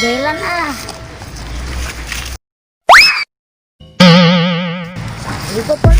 Jalan ah. Lupa pa.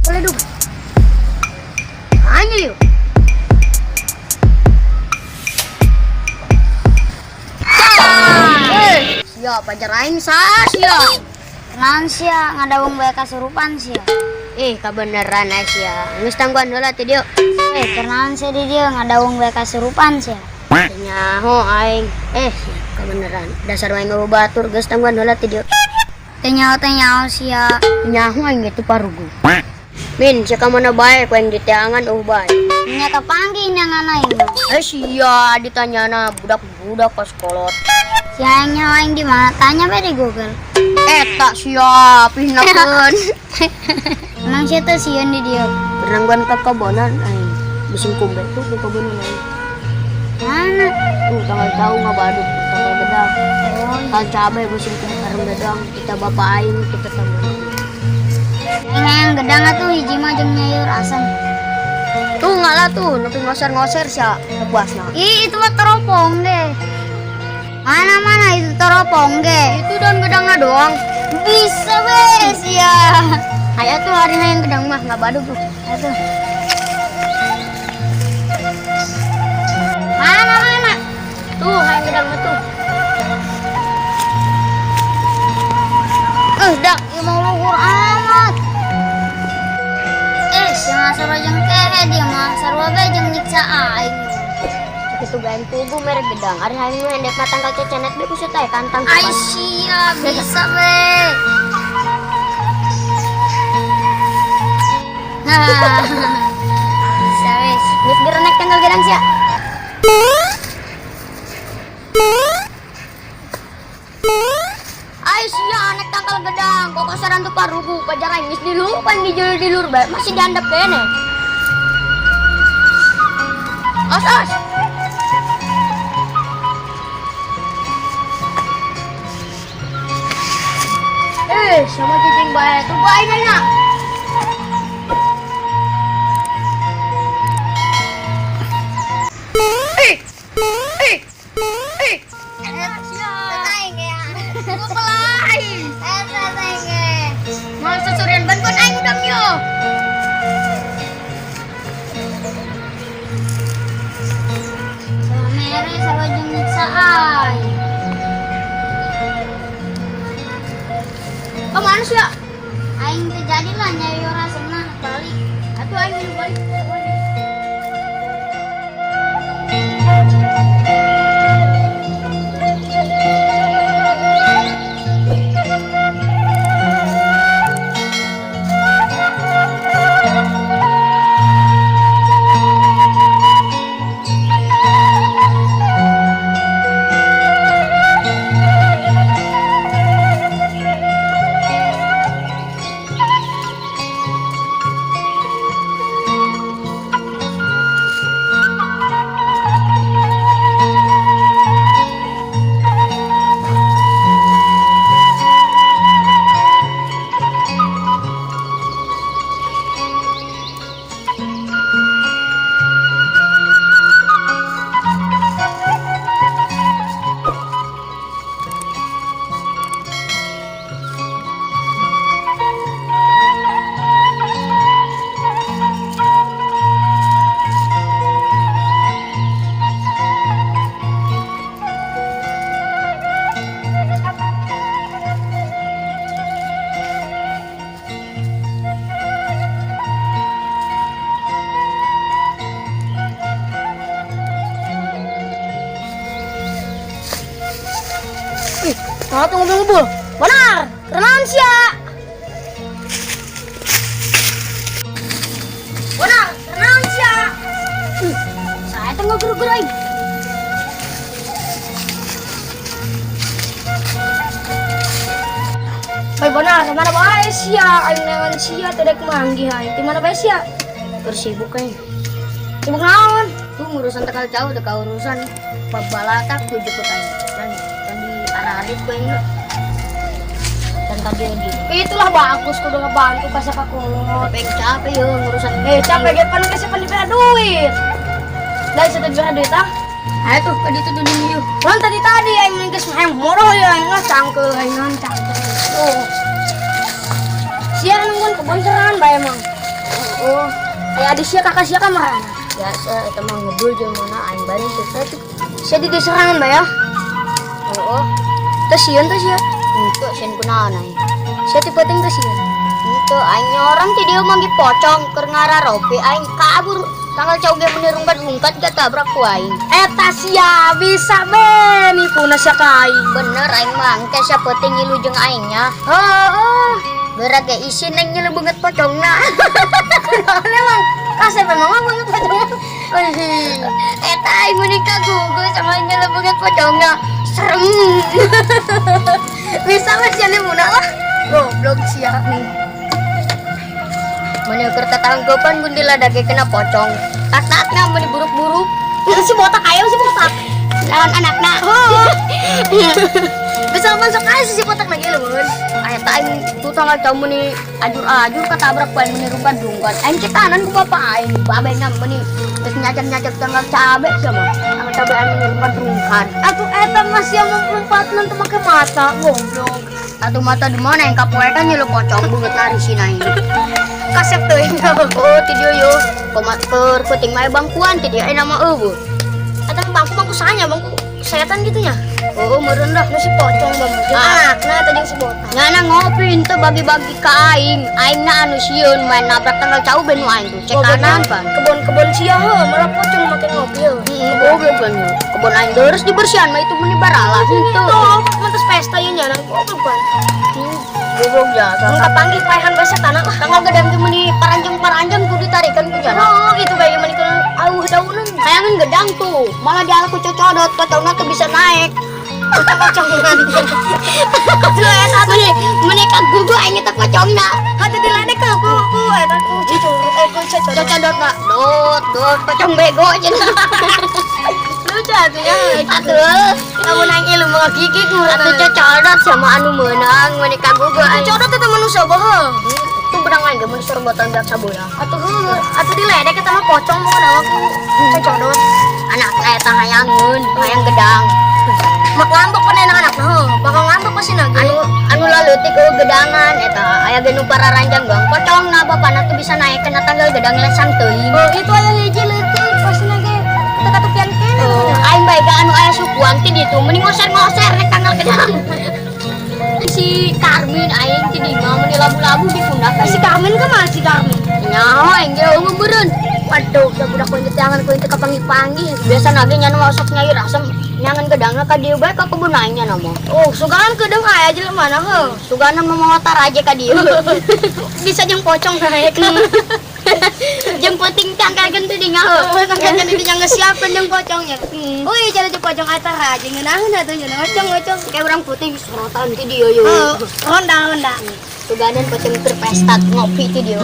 Boleh dong. Hanya yuk. Eh, sia pacar aing sah sia. Kenaon sia ngadawung bae kasurupan sia? Eh, kabeneran ae sia. Geus tangguhan heula ti dieu. Eh, kenaon sia di dieu ngadawung bae kasurupan sia? Nyaho aing. Eh, sia, kabeneran. Dasar aing batur geus tangguhan heula ti dieu. Teu nyaho, teu nyaho sia. Nyaho aing gitu parugu. Min, sia ka mana bae ku aing diteangan eueuh bae. Nya kapanggih nyangan aing. Eh sia ditanyana budak-budak pas kolot. Sia aing nyaho aing di mana? Tanya bae di Google. Eta sia pihnakeun. Emang sia teh sieun di dieu? Renangguan ke kebonan aing. Musim kumbe tuh ke kebonan aing. Mana? Tuh tanggal tahu ngabaduk, tanggal gedang. Oh, Tanggal cabai musim kumbe arem gedang, kita bapak aing kita tambah. Aing hayang gedang atuh hiji mah jeung nyayur asem. Tuh ngalah tuh, nepi ngoser-ngoser sia puasna. Ih, itu mah teropong deh. Mana mana itu teropong ge? Itu daun gedangnya doang. Bisa be sia. Aya tuh hari hayang gedang mah ngabaduk tuh. Atuh. Mana mana? Tuh hayang gedang mah tuh. Eh, dak, ieu mah luhur amat. Eh, sia sarua jeung kehe dia mah, sarua be jeung nyiksa aing. Sakitu gaeng tugu mere gedang. Ari hayang nu endek mah tangkal cecenet be kusut aya kantang. Ai sia, bisa be. Nah, bisa wes. Geus geura naik tangkal gedang sia. Ai sia naik tangkal gedang, kok kasaran tuh parugu pajar aing geus dilupan dijul dilur bae masih diandap kene. Os os. Eh, sama cicing bae tuh bae nanya. Eh, eh, eh. Aing ya. Ngepelai. Eta aing ge. Mau sesurian bantuan aing udang yo. Sama mere sarua jeung nyiksa aing. Kemana sih ya? Aing teu jadi lah nyayur asemna balik. Atuh aing minum balik. Ih, kalau tuh ngumpul-ngumpul. Benar, kenalan sia. Benar, kenalan sia. Ih, saya tuh nggak guru-guru aing. Hei benar, kemana bae sia? Aing nengan sia tadi manggih aing. Di mana bae sia? Bersibuk aing. Sibuk naon? Tuh ngurusan tekal jauh, tekal urusan pabalatak tuh jemput aing. Dan dan di arah arit gue enggak. Dan tadi lagi. Itulah bagus kudu ngebantu ka sakolot. Tapi capek ya ngurusan. Eh, capek ge pan kasih pan diberi duit. Dari situ diberi duit ah. Ayo tuh ka ditu tuh yuk. Wan tadi tadi aing geus hayang moroh ya aing mah cangkeul aing non cangkeul. Oh. Sia nungguan kebon serangan bae emang. Oh, aya adi sia kakak sia ka marana. Biasa eta mah ngedul jeung mana aing bari teh tuh. Sia di serangan bae ya. Oh, Terus sieun teh sia. untuk sieun kunaon aing. Sia ti peuting teh sieun. Itu aing orang ti dia manggih pocong keur ngararopi aing kabur. Tanggal cau ge meuni rungkat-rungkat katabrak ku aing. Eta sia bisa be nipuna sia ka aing. Bener aing mah engke sia peuting ngilu jeung aingnya. Heeh. Berat ge isin aing ngilu beungeut pocongna. Kunaon emang? Kasep emang mah beungeut pocongna. Eta aing meuni kagugu sama ngilu beungeut pocongna. Serem. Bisa mah sia muna lah. Goblok sia. Meuni keur tatangkepan gundila ge kena pocong. Tak-takna meuni buruk-buruk. Si botak ayo si botak. Lawan anakna. Oh. Bisa masuk aja si botak lagi lu, Bun. Eta aing tuh tanggal cau meuni ajur-ajur katabrak ku aing meuni rungkat-rungkat. Aing citanan ku bapak aing. Babehna meuni geus nyacak-nyacak tanggal cabe sama. Tanggal cabe aing meuni rungkat-rungkat. Atuh eta mah sia melompat teu make mata, goblok. Atuh mata di mana yang kapoekan nyilu pocong beungeut lari sina aing. Kasep teuing. Oh, ti dieu yo. Komat keur peuting mah bangkuan ti dieu aya nama eueuh. Eta bangku bangku sanya, bangku setan gitu nya. Oh, meureun dah. Nu si pocong bang. Jeung Ah. anakna eta jeung si botak. Ngana ngopi henteu bagi-bagi ka aing. Aing na anu sieun main nabrak tanggal cau ben nu aing tuh. Cek kanan pan. Kebon-kebon sia heuh, malah pocong make ngopi heuh. Heeh, goblok kan. Kebon aing deres dibersihan mah itu meuni baralah henteu. Tuh, mantas pesta ieu nya nang goblok pan. Goblok ya. Mun kapanggih paehan bae setan lah. Tanggal gedang ge meuni paranjang-paranjang kudu ditarikan ku jana. Oh, gitu bae meuni keur auh daunan. Hayangan gedang tuh, malah diala ku cocodot, pocongna tuh bisa naik. Pocongan. Tuh eta meuni meuni kagugu aing eta pocongna. Hati diledek ke ku ku eta ku cucu eh ku cocodot. Cocodotna dot dot pocong bego cenah. Lucu atuh nya. Atuh, Lamun aing ilmu mah gigi ku. atuh cocodot sama anu meunang meuni kagugu aing. Cocodot eta manusia bohong. Tuh benang aing ge meuni sorbotan beak sabola. Atuh heuh, atuh diledek eta mah pocong bukan awak ku cocodot. Anakna eta hayangeun, hayang gedang. Mak ngambek pan anak-anak heuh, bakal ngambek pasti nage. Anu anu laleutik eueuh gedangan eta aya ge nu pararanjang doang. Pocongna bapana tuh bisa naik kena tanggal gedang lesang teuing. Oh, itu aya hiji leutik pasti nage teu katupian kene. Oh, aing bae ka anu aya sukuan ti ditu mending ngoser-ngoser rek tanggal gedang. Si Karmin aing ti dieu mah meuni labu-labu di pundak. Si Carmen ka mah si Carmen. Nyaho aing ge eueuh meureun. Waduh, udah budak ku tangan ku teu kapanggih-panggih. Biasa nage nya nu sok nyayur asem nyangan gedangna ka dieu bae ka kebun aing nya mah. Oh, sugan kedeung aya jelema mana heuh. Sugana mah motor aja ka dieu. Bisa jeung pocong naik. Jeung penting tangkalkeun teh di ngaho. Oh, tangkalkeun di nya geus siapkeun jeung pocongnya. Uy, cara jeung pocong eta raja ngeunaheun atuh nya ngocong-ngocong. Kayak orang putih sorotan ti dieu yo. Oh, ronda-ronda. Suganan peuting keur pesta ngopi ti dieu.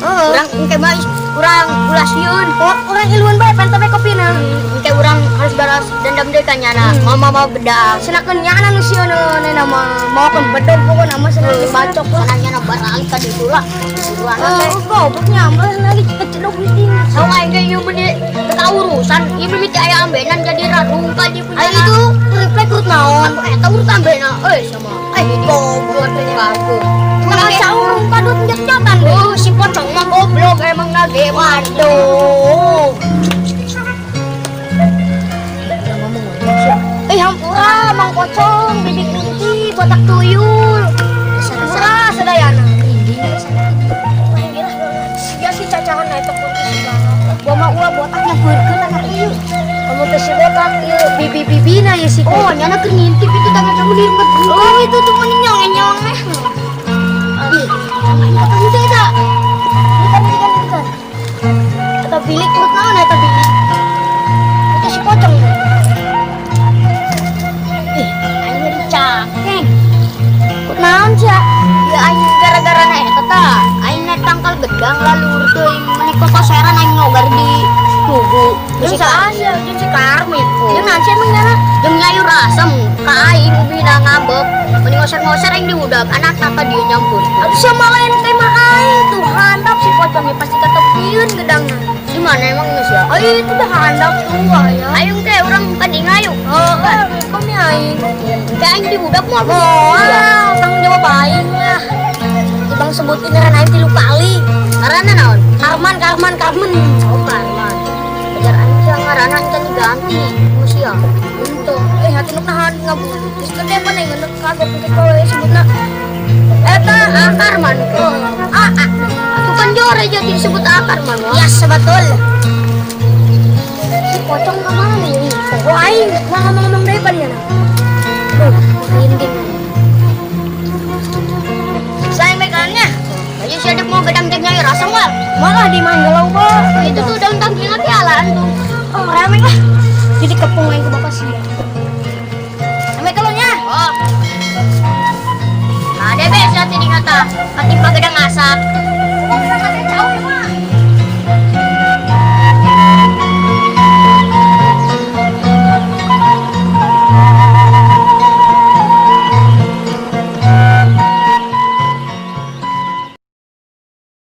Oh, Urang engke mah urang ulah sieun. urang iluan bae pan tabe kopina. Engke urang harus balas dendam deui ka nyana. Mama mau bedang. Senakeun nyana nu sieun na mah maokeun bedog pokona mah senang dibacok lah. Sana nyana baralik ka ditu lah. Buruan teh. Oh, goblok nyamber lagi kecedok di Tahu aing ge ieu meuni teu ka urusan, ieu mimiti aya ambenan jadi rarungka di punya. Ayo itu refleks urut naon? Aku eta urut ambena euy sama. Eh goblok teh kaku. Tanggal caur kadut njot-njotan. Oh, si pocong mah goblok emang nage. Waduh. Eh hampura Mang Pocong, bibi kunti, botak tuyul. Hampura sadayana. Sia si cacahan eta kunti segala. Gua mah ulah botak nyampeurkeun anak ieu. Kamu teh si botak ieu bibi-bibina ieu si Oh, nyana keur ngintip itu tangan kamu di rumah. Oh, itu tuh mending nyong-nyong. Ih, kata henteu eta. Bukan, bukan, bukan. Eta bilik urut naon eta bilik? Itu si pocong. Ih, aing dicakeng. Urut naon sia? Ya aing gara-gara na eta tah. Aing naik tangkal gedang lalur teuing meuni kokoseran aing nogar di Tugu. Jeung sa si Asia, jeung si Karmit. Jeung naon sih emang nyana? Jeung nyayur asem ka aing ubina ngambek. Meni ngoser-ngoser aing diudag, anak tata dia nyampur. Aduh sama lain kayak mah aing tuh handap si pocongnya pasti ketepiun gedangnya. Di mana emang geus ya? Oh itu udah handap tuh ya. Ayo ke urang tadi ngayu. Oh, kami aing. Kayak aing diudag moal. Oh, tanggung jawab aing lah. Ibang sebutin ngaran aing 3 kali. Ngaranna naon? Karman, Karman, Karmen. Oh, Karman. Kejar aing sih ngaranna encan diganti. Geus ya. Untuk hati nu nahan ngabut. Geus gede mana yang kagok ke kalau sebutna. Eta Akar man. Oh, ah, ah. Atuh kan jore jadi disebut akar man. Ya sebetul. Si pocong ke mana nih? Oh aing, mau ngomong-ngomong deui pan ya. Tuh, merinding. Saya mekannya. Ayo si adek mau gedang jeung nyayur asem wal. Malah di mana galau ba. Itu tuh daun tangkilna teh alaan tuh. Oh, rame lah. Jadi kepung aing ke bapak sih. Rame kalau nya. Oh. Ada be saat ini kata katimpa gedang asak.